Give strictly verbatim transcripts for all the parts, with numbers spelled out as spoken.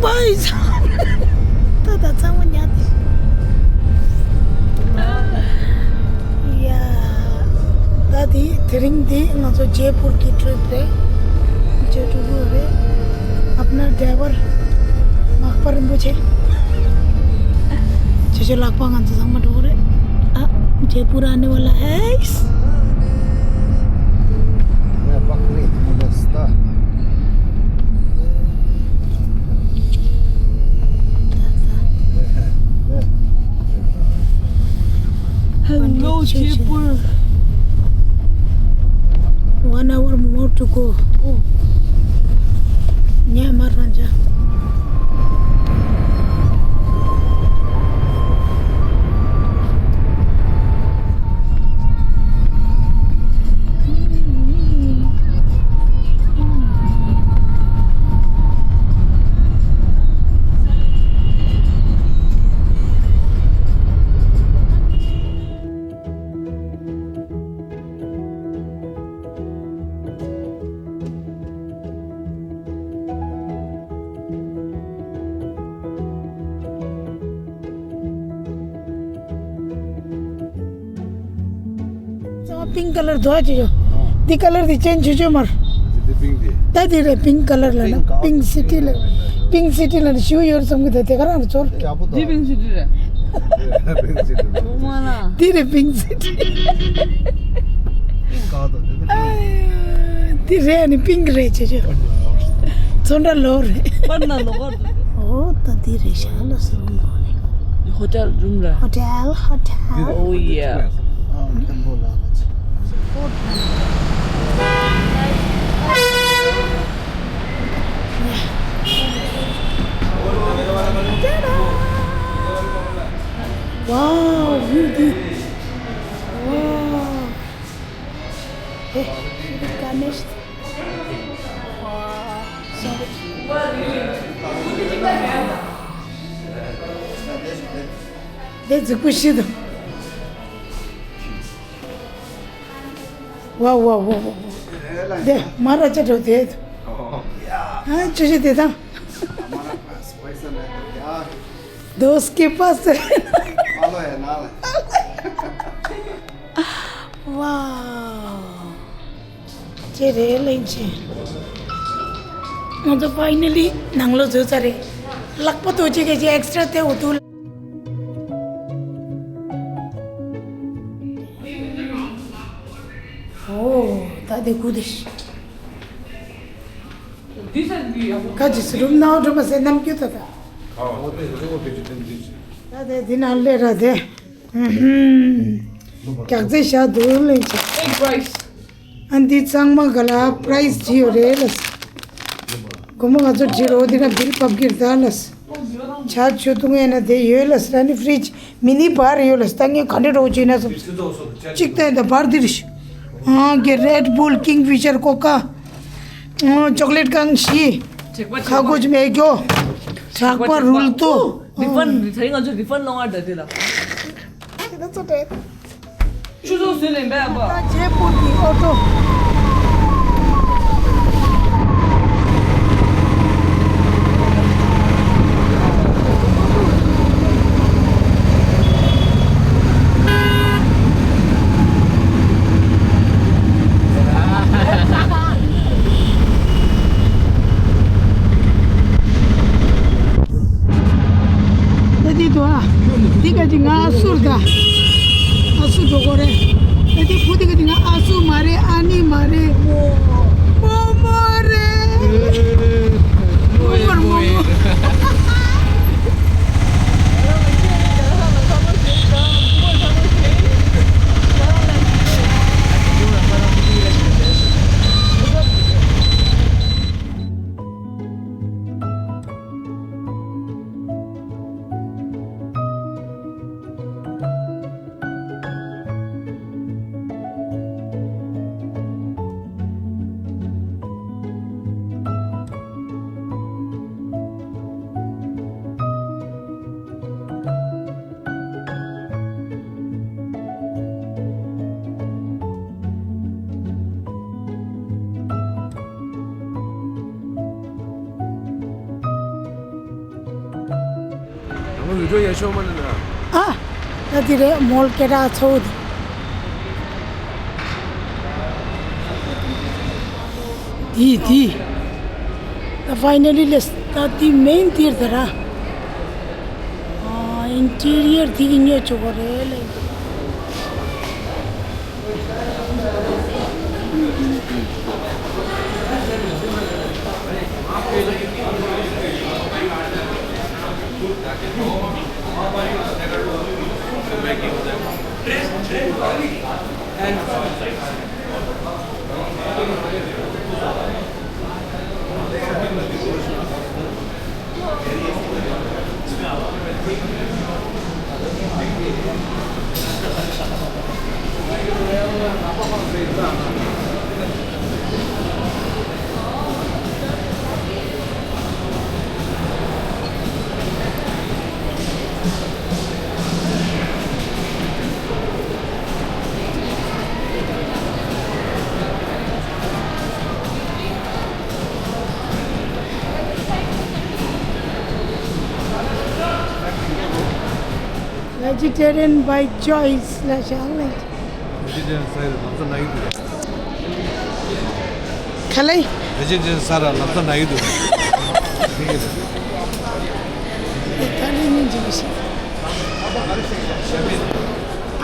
པའི་ས། ད་ད་ཚང་མ་ཉལ་ཏེ། ཡ། ད་དེ་དེ་རིང་འདི་ང་ཚོ་ཇེ་པུར་གྱི་ཊི་རིབ་རེད། ཇེ་ཊུ་གུ་རེད། ཨ་ཕ་ན་ཌ་རའི་བར་མག་པ་རིན་པོ་ཆེ། ཇེ་ཇེ་ལགས་པ་ང་ཚོ་ཚང་མ་འགྲོ་གི་རེད། ཨ། ཇེ་པུར་ཨ་ནེ་ཝ་ལ་ཧེ། Hello, Jaipur. One hour more to go. Oh. Nyamar Ranja. ཚང་མ་པིང་ཀ་ལར་དོ་ཅི་ཡོད། འདི་ཀ་ལར་འདི་ཅན་ཆུ་ཆུ་མར། འདི་པིང་འདི། ད་འདི་རེད་པིང་ཀ་ལར་ལ་ན་པིང་སི་ཊི་ལ། པིང་སི་ཊི་ལ་ནི་ཤིའུ་ཡོད་བསམ་གི་ད་དེ་ག་རང་རེད་ཚོར། འདི་པིང་སི་ཊི་རེད། འདི་རེད་པིང་སི་ཊི། འདི་རེད་ནི་པིང་རེད་ཆུ་ཆུ། ཚོན་ཁྲ་ལོ་རེད། པར་ན་ལོ་གར་འདུག་ཨོ་ད་འདི་རེད་ཤག་ལ་སོང་ནོ་ནི། ཧོ་ཊེལ་རུམ་ར། ཧོ་ཊེལ་ཧོ་ཊེལ། Oh yeah. Wow, beauty. Wow. Hey, Ganesh. Wow, sorry. དེ་རྫིག་པོ་ཞིག་འདུག་ཝ་ཝ་ཝ་ཝ་ཝ། དེ་མ་ར་ཅ་འགྲོ་དེ། ཨ་ཅི་ཞིག་དེ་དང་། Dos que pasa. ཝའོ། ཅེ་རེ་ལེན་ཅེ། ང་ཚོ་ཕའི་ནལ་ལི་ནང་ལོགས་འཛུལ་ཚར་རེད། ལག་པ་ཏོ་ཅེ་གེ་ཅེ་ཨེག་སི་ཊ་ར་དེ་འོ་དུ། ཨོ། ད་དེ་ཀུ་དེ་ཤི། ཁ་ཅིག་སི་རུམ་ནང་འགྲོ་མ་ཟེར་ནམ་རྒྱུན་ད་ད། ད་དེ་འདི་ནང་སླེབས་ར་དེ། རྒྱག་རྩེ་བཞག་འདུག་ལེན་ཅིག་ཨེ་པ་རའི་སི། ཨ་འདི་ཚང་མ་ག་ལ་པ་རའི་སི་བྲིས་ཡོད་རེད་ལ། སྒོར་མོ་ང་ཚོ་བྲིས་རོགས་འདི་ན་བིལ་ཕབ་ཀྱི་རེད་ད་ལ། ཇ་ཆུ་བཏུང་ཡས་ན་དེ་ཡོད་ལ་ཟེར་ཨ་ནི་ཕི་རིཇ་མི་ནི་བར་ཡོད་ལ་ཟེར་ད་ངས་ག་འདྲ་རོགས་བྱས་ན་སོང་། གཅིག་ད་ཡིན་ད་བར་འདི་རེད། ཨང་གི་རེད་བུལ་ཀིང་ཕི་ཤར་ཀོ་ཀ་ཨང་ཅོག་ལེཊ་གང་བཞི། ཁ་ཁོ་ཅི་མེད་ཀྱོ། དྲག་པ་རུལ་ཏོ། རི་ཕན་ད་རིང་ང་ཚོ་རི་ཕན་ལོང་བ་འདྲ་དེ་ལ། ཆུ་ཚོད་ཟིན་ལེན་པས་ཨ་ཕ། ད་ཇེ་པུར་གྱི་ཨོ་ཊོ། ད་དེ་དུ་ཨ། དེ་ག་ཅི་ང་ཨ་སུར་ད། ཨ་སུ་འགྲོ་གོ་རེད། ད་དེ་བུ་དེ་ག་ཅི་ང་ཨ་སུ་མ་རེད་ཨ་ནི་མ་རེད། མོ་མོ་རེད། མོ་མོ་རེད་མོ་མོ། ང་བི་ཌིའོ་ཡག་ཤོས་མ་ནི་ན། ཨ། ད་དེ་རེད་མོལ་སྐད་གྲགས་ཚ་བོ་དེ། དེ་དེ། ད་ཕའི་ནལ་ལི་ལས་ད་དེ་མེན་དེར་ད་ར། ཨ། ཨིན་ཊི་རི་ཡར་དེ་གི་ཉོ་ཆོག་གོ་རེད་ལེ། Vegetarian by choice ལ་བཞག་ལེ། Vegetarian ཟ་ཡི་ལམ་སང་ན་ཡི་འདུག་ག་ལེ། Vegetarian ཟ་ར་ལམ་སང་ན་ཡི་འདུག་ད་ལེ་ཉིན་གཅིག་ཞིག་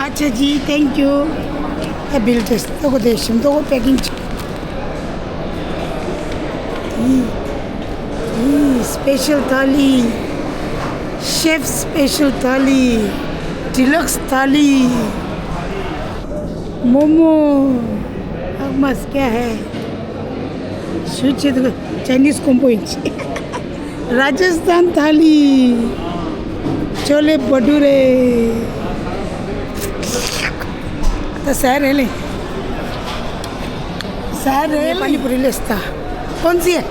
ཨ་ཅེ་ཇི། Thank you. ཨ། བིལ་ཏེ་ཏོ་གོ་དེ་ཤིམ་ཏོ་གོ་པེ་ཀིང་ཅིག་ཨི། ཨི། སྤེ་ཤལ་ཐ་ལི། ཤེཕ་སྤེ་ཤལ་ཐ་ལི། ཌི་ལགས་ཐ་ལི། མོ་མོ། ཨག་མས་ཀྱ་ཧེ། ཞུ་ཆེ་དུ་ཅའི་ནིས་ཀོམ་པོ་ཡིན་ཆེ། Rajasthan thali, chole bhature. तो सैर है ले। सैर है ले। पानी पूरी लेस्ता। कौन सी है?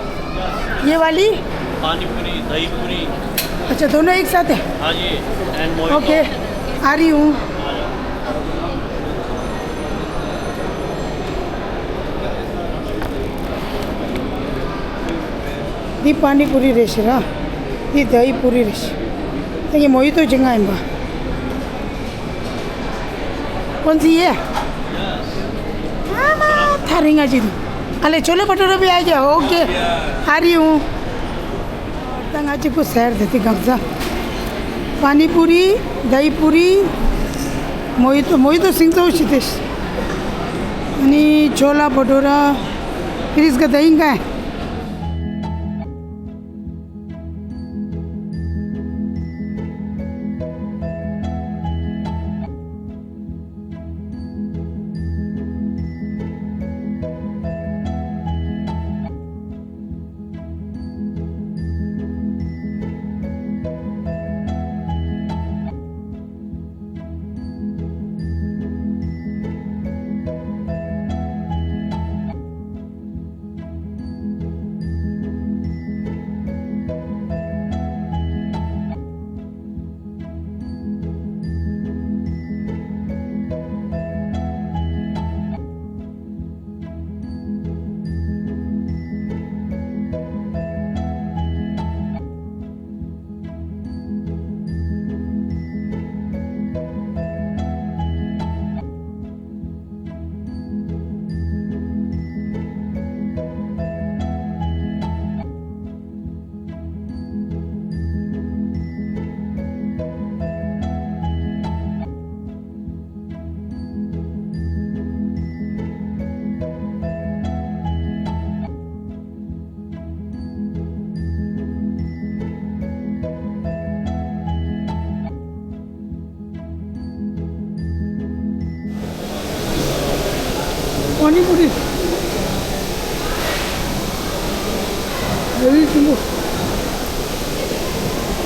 ये वाली? पानी पूरी, दही पूरी। अच्छा, दोनों एक साथ है? हाँ जी, and mojito। ओके, आ रही हूँ। འདི་པ་ནི་པུ་རི་རེད་ཤག་ར། འདི་དྷ་ཡི་པུ་རི་རེད་ཤག་ད་ངས་མོ་ཡི་ཏོ་ཅིག་ང་ཡིན་པ། कौन सी है? हाँ, हाँ, थारी ङा जी। अले छोले भटूरे भी आ गया। ओके, आ रही हूँ। ད་ང་གཅིག་པུ་ཟེར་དེ་དེ་གང་ཟ། पानी पूरी, दही पूरी, मोहितो, मोहितो सिंह तो शितेश। अनि छोला भटूरा, फिर इसका दही का है। पानी पूरी। रवि सिंह।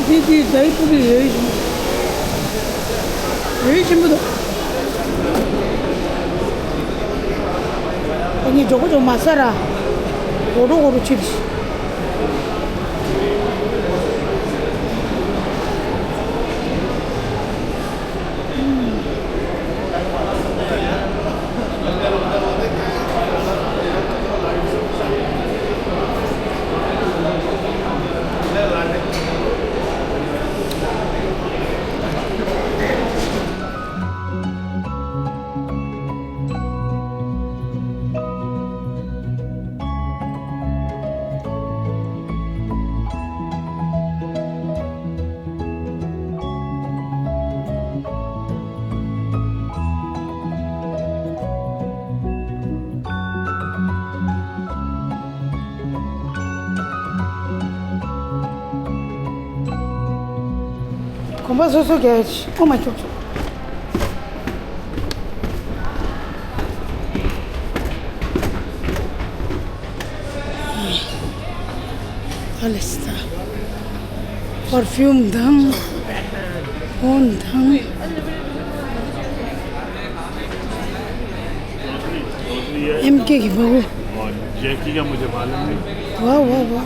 जी, जी, दही पूरी, रवि सिंह। रवि सिंह तो। पानी जोको जो मसाला। गोरो गोरो चिप्स। གོམ་པ་སོ་སོ་རྒྱག་ཡ་ཆི། ཨོ་མ་ཁྱོག་ཁྱོག། ཨ་ལེ་སི་ད། པར་ཕིའུམ་དང་། ཕོན་དང་། ཨེམ་ཀེ་གི་བ་བོ། और जैकी का मुझे मालूम नहीं। वाह, वाह, वाह।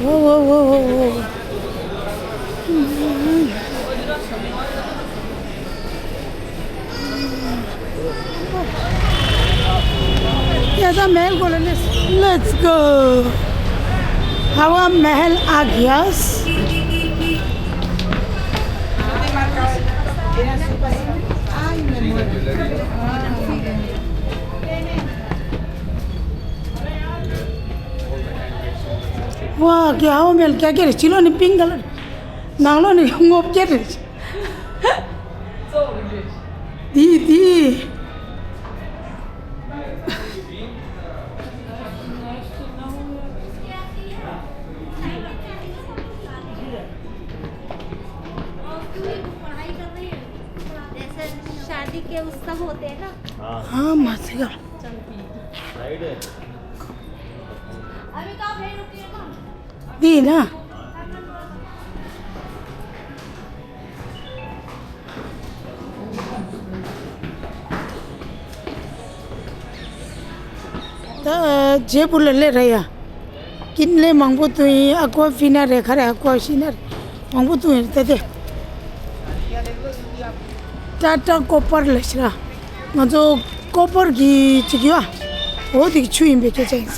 वाह, वाह, वाह, वाह, वाह। ये तो महल को ले ले। Let's go। हवा महल आ गया। ཝ། གི་ཧ་བ་མེད་ཀྱ་ཀྱ་རེད། ཕྱི་ལོགས་ནི་པིང་ཀ་ལར། ནང་ལོགས་ནི་སྔོ་སྐྱ་རེད། འདི་འདི། शादी के उत्सव होते हैं ना। हाँ, मासी का। འདི་ཡིན་ན། ད་ཇེ་པུར་ལ་སླེབས་རེད་ཡ། ཀིན་ལེ་མང་པོ་བཏུང་ཡིན། ཨ་ཀོ་ཧྥི་ན་རེད། ག་རེ་ཨ་ཀོ་ཧྥི་ན་རེད། མང་པོ་བཏུང་ཡིན་ད་དེ། ཊ་ཊ་ཀོ་པར་ལ་ཤི་ར། ང་ཚོ་ཀོ་པར་གྱི་ཅིག་ཡོད་ཨ། འོ་དེ་གི་ཆུ་ཡིན་པའི་སྐད་ཆ་ཡིན་ས།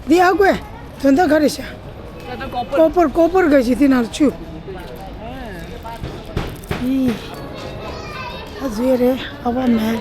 འདི་ཨ་ཀོའི་དོན་དག་ག་རེ་ཤ། ཀོ་པར་ཀོ་པར་ག་ཞིག་དེ་ནང་ཆུ། ཨི། ཨ་ཟུའི་རེད་ཨ་བ་མེད།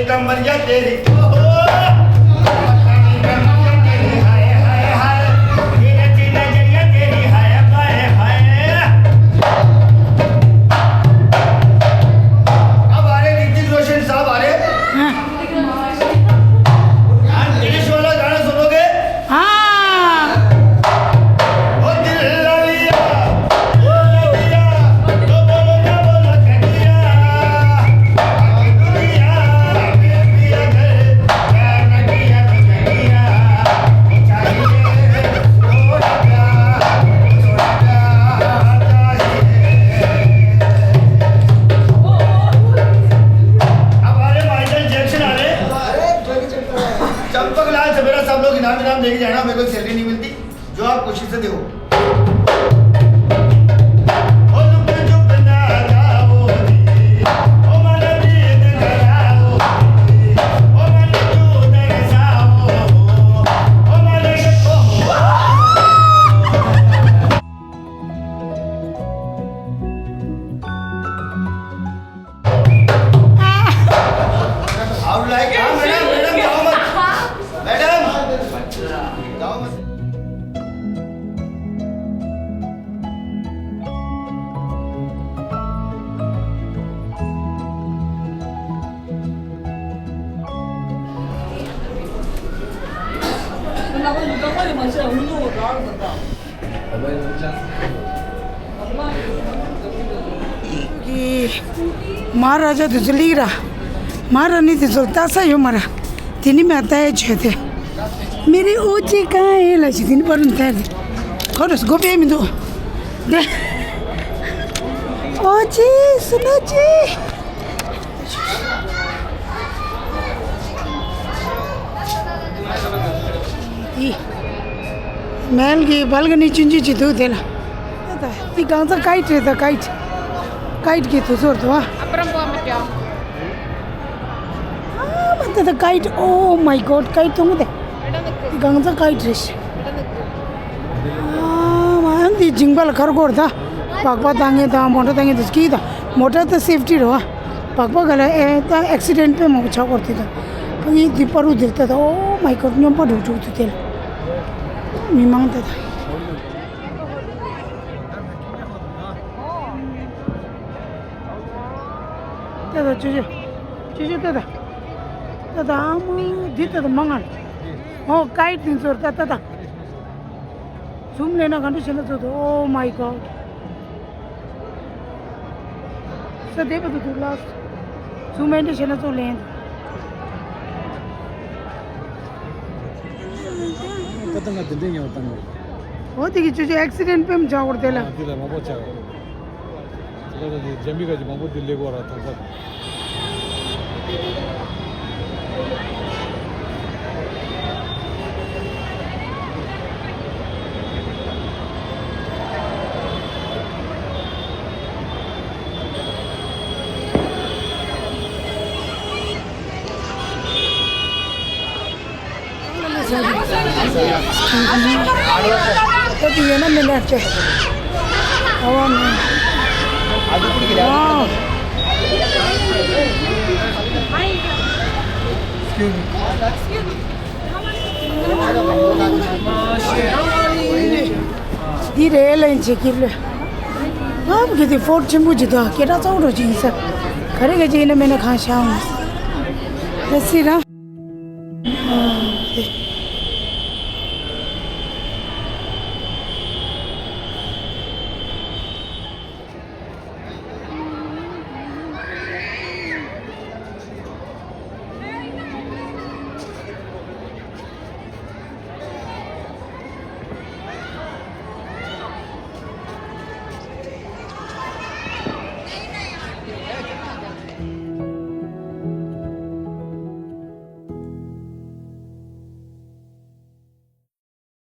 कमरिया तेरी ओ हो, तेरी हाय हाय हाय, तेरे की नजरिया तेरी हाय हाय हाय। अब आ रहे ऋतिक रोशन साहब, आ रहे। हाँ। हाँ, इंग्लिश वाला गाना सुनोगे? हाँ। ओ दिल ललिया, ओ ललिया, तो बोलो ना बोलो कन्हैया। आके दुनिया में भी अगर प्यार न किया तो कन्हैया, चाहिए थोड़ा प्यार, थोड़ा प्यार चाहिए। अब आ रहे माइकल जैक्सन आ रहे। चंपक लाल सवेरा सब लोग इनाम इनाम लेके जाना, मेरे को सैलरी नहीं मिलती, जो आप खुशी से दो। आप लाइक, हाँ, मैडम, मैडम, जाओ मत। मैडम, जाओ मत। གི་མ་ཧཱ་ར་ཇ་དེ་ཚོ་སླེབས་ར། མ་ཧཱ་ར་ཎི་དེ་ཚོ་ལ་ལྟ་ས་ཡོད་མ་ར། དེ་ནི་མ་ལྟ་ཡ་བྱོས་ཏེ། མེ་རི་ཨོ་ཅི་ཀ་ཧེ་ལ་ཞིག་དེ་ནི་པར་ནི་ཐལ་ཏེ། ཁོ་རུ་སྒོ་ཕྱེ་མི་འདུག་དེ། ཨོ་ཅི་སུ་ན་ཅི། མལ་གྱི་བལ་ཀ་ནི་ཆུང་ཆུང་ཅིག་འདུག་དེ་ལ། ད་ད་འདི་གང་ཚ་ཀའིཊ་རེད། ད་ཀའིཊ། ཀའིཊ་གི་དུས་ཚོད་འདུག་ཨ། ཨ་མ་ད་ད་ཀའིཊ། Oh my God, ཀའིཊ་མཐོང་གི་དེ། འདི་གང་ཚ་ཀའིཊ་རེད་ཤག་ཨ་མ་འདི་མཇིང་པ་ལ་ཁར་སྐོར་ད། སྦག་སྦག་བཏང་མཁན་དང་མོ་ཊ་བཏང་མཁན་དེ་ཚོ་སྐྱིད་དང་མོ་ཊ་ད་སེབ་ཊི་རེད་བ། སྦག་སྦག་ག་ལ་ཨེ་ད་ཨེག་སི་ཌེན་ཊི་དཔེ་མང་པོ་ཆགས་སྐོར་དེ་དང་། ཕ་གི་འདི་པ་རུ་འདིར་ད་ད། Oh my God, སྨྱོན་པ་འགྲོ་འགྲོ་འདུག་དེ་ལ། མི་མང་ད་ད། ད་ད་ཅོ་ཅོ། ཅོ་ཅོ་ད་ད། ད་ད་ཨ་མ་འདི་ད་ད་མང་ང་། ཨོ་ཀའིཊ་འདི་ཚོར་ད་ད་ད། ཛུམ་ལེན་ན་ག་འདྲ་བྱས་ན་ཚོད་དོ། Oh my God. ས་དེ་བ་དུ་དུ་ལ། ཛུམ་ཨེ་འདྲ་བྱས་ན་ཚོད་ལེན། ད་ལྟ་ང་དེ་འདྲའི་ཉལ་བ་བཏང་གི། འོ་དེ་གི་ཅོ་ཅོ་ཨེག་སི་ཌེན་ཊི་དཔེ་མ་ཆགས་པར་དེ་ལ། ཨ་དེ་ལ་མང་པོ་ཆགས། ད་ལྟ་དེ་རྒྱ་མི་ག་ཅིག་མང་པོ་དེ་ལེགས་པ་ར་ཐོག་ས། འདི་རེད་ལན་བྱེད་ཀྱི་ལོས། ཨམ་གི་དེ་ཕོར་ཆེན་པོ་ཅིག་དང་སྐད་གྲགས་གཙོ་བོ་ཅིག་ཡིན་ས། ག་རེ་ག་ཅིག་ཡིན་ན་མེད་ན་གང་ཤང་། ལ་སི་ར།